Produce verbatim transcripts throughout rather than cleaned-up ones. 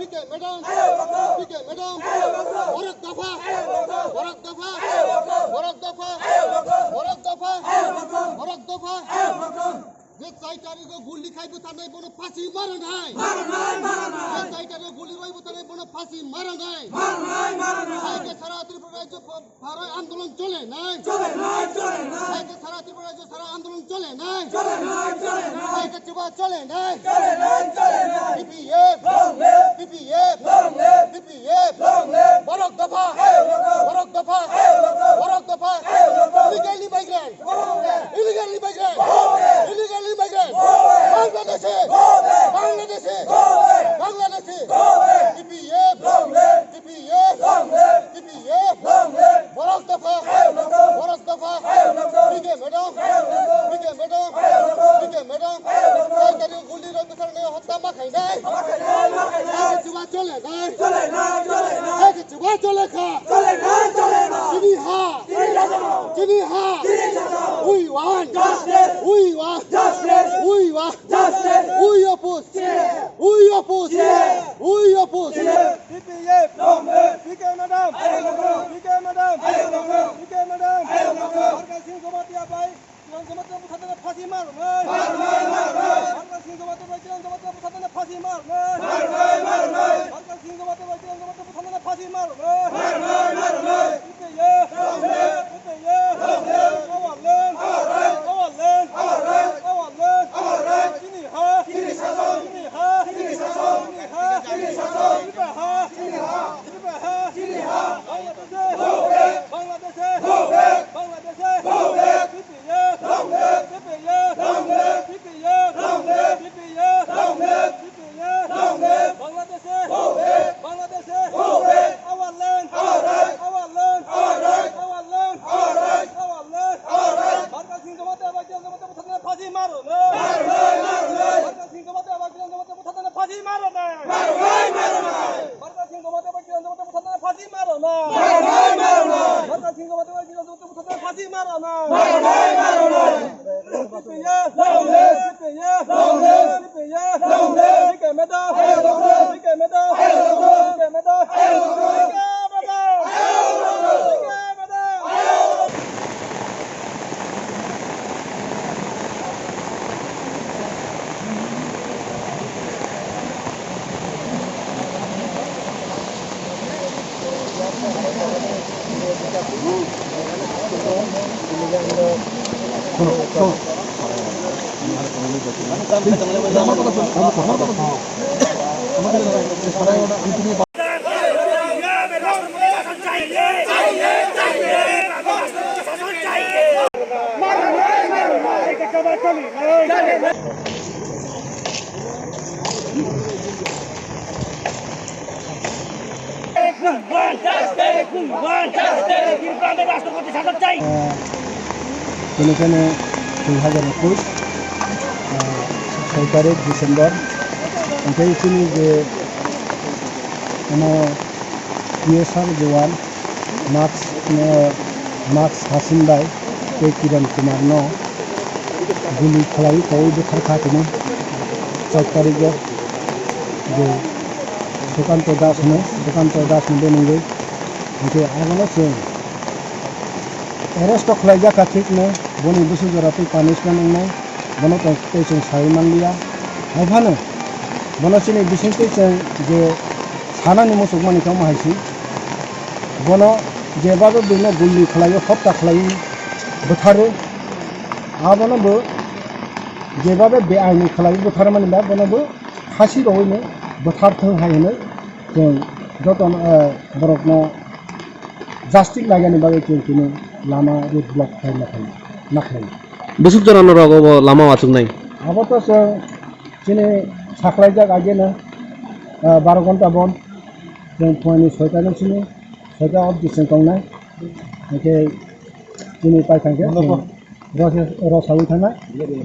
Madam, Madam, Borok dopha, Borok dopha, Borok dopha, Borok dopha, Borok dopha. Je chai tarikh o guli khai bwtharnai bono phasi maranai. Maranai, maranai. Je chai tarikh o guli roi bwtharnai bono phasi maranai. Maranai, maranai. Hai khe sara Tripura rajyo pho-, pharoi andolon chole nai. Chole nai, chole nai. Hai khe sara Tripura rajyo sara andolon chole nai. Chole nai, chole nai. Hai khe chuba chole nai. Chole nai, chole nai. T P F. Long live. T P F. Long live. T P F. Long live. Borok dopha. Hai, long live. Borok dopha. Hai, long live. Borok dopha. Hai, long live. Legally migrant. Illegal immigrant. Illegal immigrant. Bangladeshi. Bangladeshi. Bangladeshi. T P F. T P F. Borok dopha. Borok dopha. Madam. Madam. Madam. Guli rok bwsarnai hotta ma khainai. Chuba chole nai. Chuba chole kha. Chini ha. Chini ha. We want. We want. We want. We oppose. We oppose. We oppose. T P F. Long live. P K madam. P K madam. P K madam. Barkha Singh Jamatia bai Kiran Jamatia bwtharnai phasi maranai. Maranai, maranai. Barkha Singh Jamatia bai Kiran Jamatia bwtharnai phasi maranai. Maranai, maranai. Barkha Singh Jamatia bai Kiran Jamatia bwtharnai phasi maranai. Maranai, maranai. T P F. Long live. T P F. Long live. Our land. Our right. Our land. Our right. Our land. Our right. Chini ha. Chini sason. Chini ha. Chini sason. Chini ha. Chini sason. Tripura ha. Chini ha. Tripura ha. Chini ha. Bangladesh. Go back. Bangladesh. Go back. Bangladesh. Go back. T P F. Long live. T P F. Long live. T P F. Long live. T P F. Long live. T P F. Long live. Bangladesh. Go back. Bangladesh. Go back. Our land. Our right. Our land. Our right. Our land. Our right. Our land. Our right. Barkha Singh Jamatia bai Kiran Jamatia bwtharnai phasi maranai. Maranai, maranai. Barkha Singh Jamatia bai Kiran Jamatia bwtharnai phasi maranai. Maranai, maranai. Barkha Singh Jamatia bai Kiran Jamatia bwtharnai phasi maranai. Maranai, maranai. Barkha Singh Jamatia bai Kiran Jamatia bwtharnai phasi maranai. Maranai, maranai. T P F. Long live. T P F. Long live. T P F. Long live. P K madam. P K madam. P K madam. P K madam. Benikhaino dui hajar ekush, ah, soi tarik December, hwnkhe chini je omo T S R Jawan Max, eh, Max Hasim bai tei Kiran Kumar no guli khlaiwi tongwi bwthar kha tini char tarik o je Sukanto Das hwno, Sukanto Das ni bemungwi. Hwnkhe abono chwng arrest o khlaijak kha thik no, boni bwswk jora tei punishment wngnai, bono tong tei chwng sai manliya. Hai phano bono chini bisingtwi chwng je sanani muchukmani khe omo hai se, bono jeba bo buino guli khlaiwi, hotya khlaiwi bwtharwi, abono bo jeba bo beaini khlaiwi bwtharmani ba bono bo phasi rwui no bwthar thung hai hwnwi chwng joto, eh, borokno justice nainani bagwi chwng tini lama road block khai ma khlai, ma khlai. Bwswk jora norok obo lama uachuknai? Abo to chwng chini sakhlaijak ageno, ah, baro ghonta bon. Chwng phuani soita ni simi, soita obdi chwng tongnai. Hwnkhe chini paithang khe chwng rw-, rwsaui thangnai.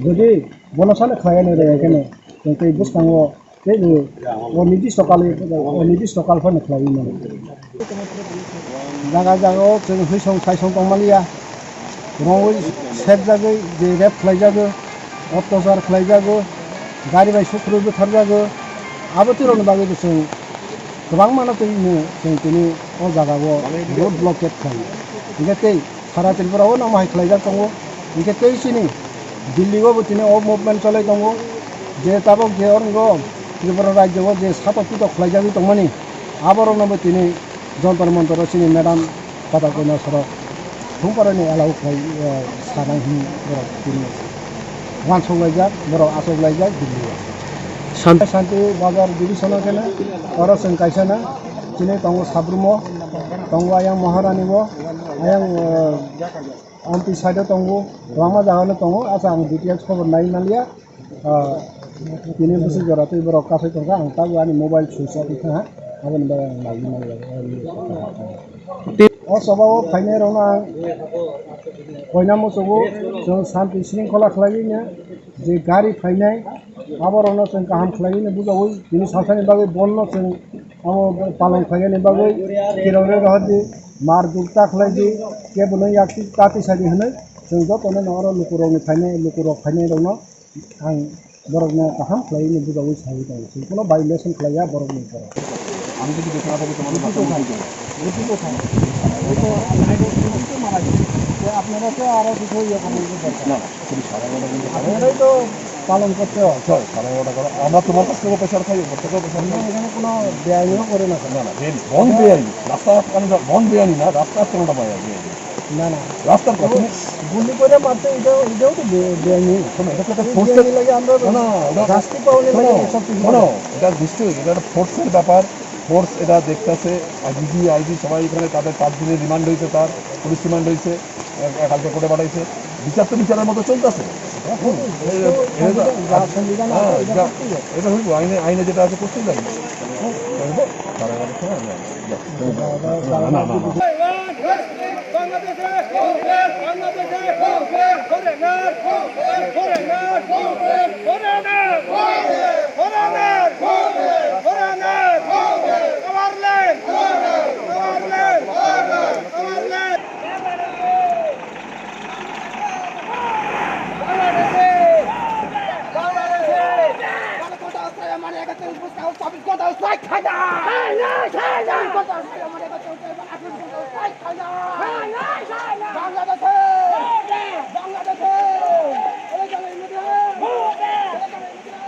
Jodi bono sano khlaiya nai rw ya khe no, chwng tei bwskango tei o nirdisto kal, o nirdisto kal phano khlaiwi mano. Jaga jaga o chwng hwisong saisong tongmaliya, rongwi sekjagwi je rape khlaijago, otyachar khlaijago, gari bai sukrubwi butharjago, abo twi rokni bagwi bo chwng Kwbangmano twi hino chwng tini o jagao road blockade khlaio. Hinkhe tei sara Tripura o nangma hai khlaijak tongo. Hinkhe tei chini Delhi o bo tini o movement cholai tongo. Je tabok je oro Tripura rajyo o je satok pitok khlaijagwi tongmani, aborokno bo tini Jontor Montor o chini madam Kota koina sorok thumparani allow khlai, eh, sanai hwnwi borok tini wansuk laijak, borok achuk laijak Delhi o. Shanti Bazar division o khe oro chwng kaisa na chini tongo Sabrumo, tongo ayang Maharani bo, ayang, eh, Ampi side o tongo, kwbangma jaga no tongo, acha ang details khobor nai manliya. Ah, tini bwswk jora tei borok kathai tongkha, ang tabuk ani mobile switch off wngkha, aboni bagwi ang naiwi manliya. O choba o phainai rokno ang koina muchungo, chwng shanti shringkhola khlaiwi no je gari phainai, abo rokno chwng kaham khlaiwi no bujawi, tini salsani bagwi bonno chwng amo palong khlainani bagwi tirok rw rohordi, mar duk ta khlaidi, kebono yak ta tisadi hwnwi chwng jotono no oro lukurokni phainai, lukurok phainai rokno ang borokno kaham khlaiwi bujawi sawi tongo, chwng kheno violation khlaiya borokni borok. আমি যদি বেতন আপাতত তোমাদের মাথা মুন্ডু করি। আপনারা তো আরো কিছু ইয়ে করার দরকার। না, না, তুমি সাড়ে এগারোটা কিন্তু আপনারাই তো পালন করতে হয়। স্যার, সাড়ে এগারোটা করো। আমরা তোমার কাছ থেকেও প্রেশার খাই, ওপর থেকেও প্রেশার খাই। এখানে কোনো বেআইনিও করে না, স্যার। না, না, বেআইনি। বন্ধ বেআইনি। রাস্তা আটকানোটা বন্ধ বেআইনি না, রাস্তা আটকানোটা বেআইনি। না, না। রাস্তার কথা। গুলি করে মারতে এটা, এটাও তো বে-, বেআইনি। শোনো, এটা তো একটা এই ফোর্সের বেআইনি লাগে আমরা না, না, ওটা শাস্তি পাওয়া লাগে শোনো, সব কিছু। শোনো, এটা নিশ্চয়ই, এটা একটা ফোর্সের ব্যাপার। ফোর্স এটা দেখতেছে, ডিজি, আইজি সবাই এখানে তাদের পাঁচ দিনের রিমান্ড হয়েছে, তার পুলিশ রিমান্ড হয়েছে, আহ, কালকে কোর্টে পাঠাইছে। বিচার তো বিচারের মতো চলতেছে। হুম, এই যে, এই যে, যা সংবিধান আছে, হ্যাঁ, এটা যা, করতেই হবে। এটা হইব, আইনে, আইনে যেটা আছে করতেই লাগবে। হুম, এই যে, তারা আমাদের সঙ্গে আমরা, যা, না, না, না, না। বাংলাদেশে, বাংলাদেশে, foreigner, foreigner, foreigner, foreigner, foreigner, foreigner, foreigner, foreigner, foreigner, foreigner, foreigner. বাংলাদেশে, বাংলাদেশে, বারো ঘন্টা আশ্রয় মানে একাত্তর ঘন্টা, চব্বিশ ঘন্টা আশ্রয় খায় না। খায় না, খায় না। চব্বিশ ঘন্টা আশ্রয় মানে একাত্তর ঘন্টা, আঠারো ঘন্টা আশ্রয় খায় না। খায় না, খায় না। বাংলাদেশে, বাংলাদেশে, এই জায়গায় মিডিয়া, এই জায়গায় মিডিয়া।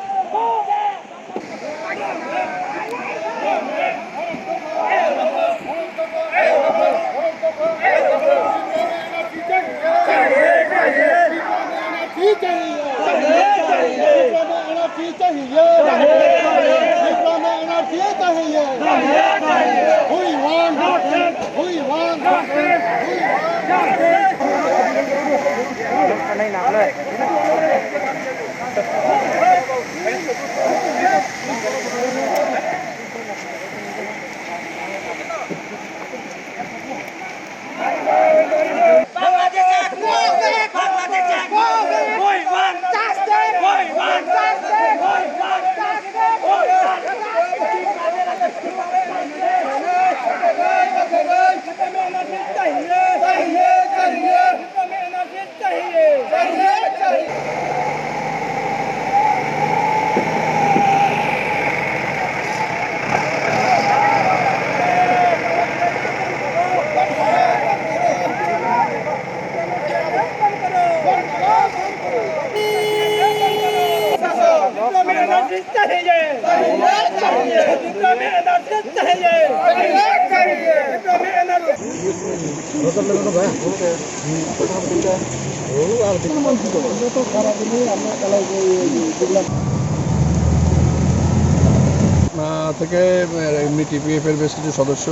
আহ, থেকে, আহ, এমনি টিপিএফ এর বেশ কিছু সদস্য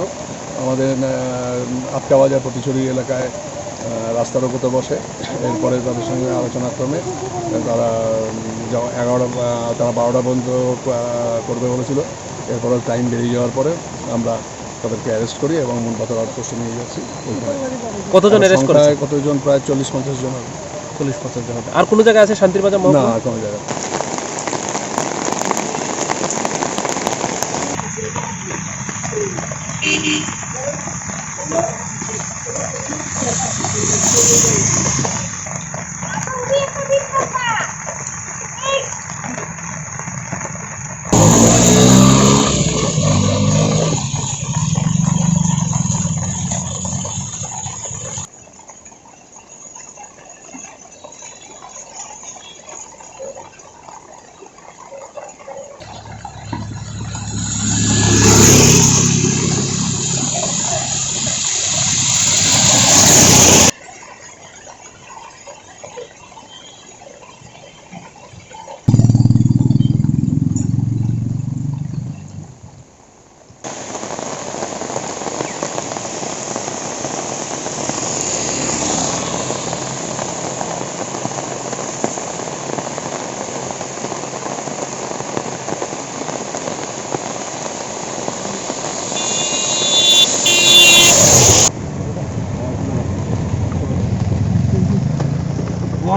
আমাদের, আহ, আটকা বাজার পটিছড়ি এলাকায়, আহ, রাস্তা রোকোতে বসে। এরপরে তাদের সঙ্গে আলোচনা ক্রমে তারা, উম, যা-, এগারোটা, আহ, তারা বারোটা পর্যন্ত, আহ, করবে বলেছিল। এরপরে টাইম বেরিয়ে যাওয়ার পরে আমরা তাদেরকে অ্যারেস্ট করি এবং মনপাথর আউটপোস্টে নিয়ে যাচ্ছি। ওইখানে কতজন তার অ্যারেস্ট করেছে? সংখ্যায় কতজন? প্রায় চল্লিশ পঞ্চাশ জন হবে। চল্লিশ পঞ্চাশ জন হবে। আর কোনো জায়গায় আছে শান্তির বাজার না, মহকুমা? আর কোনো জায়গায় না।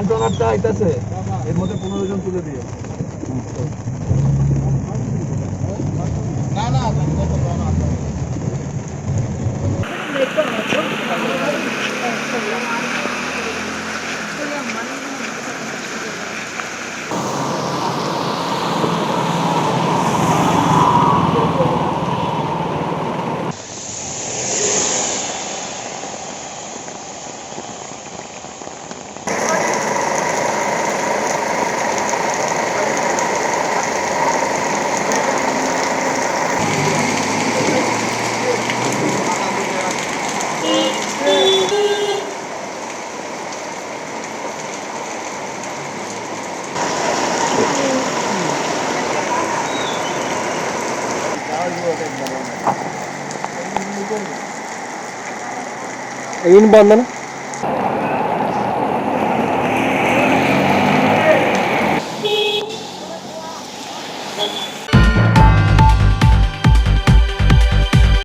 জন আটটা আইতাছে, এর মধ্যে পনেরো জন তুলে দিয়ে। Ini bandana.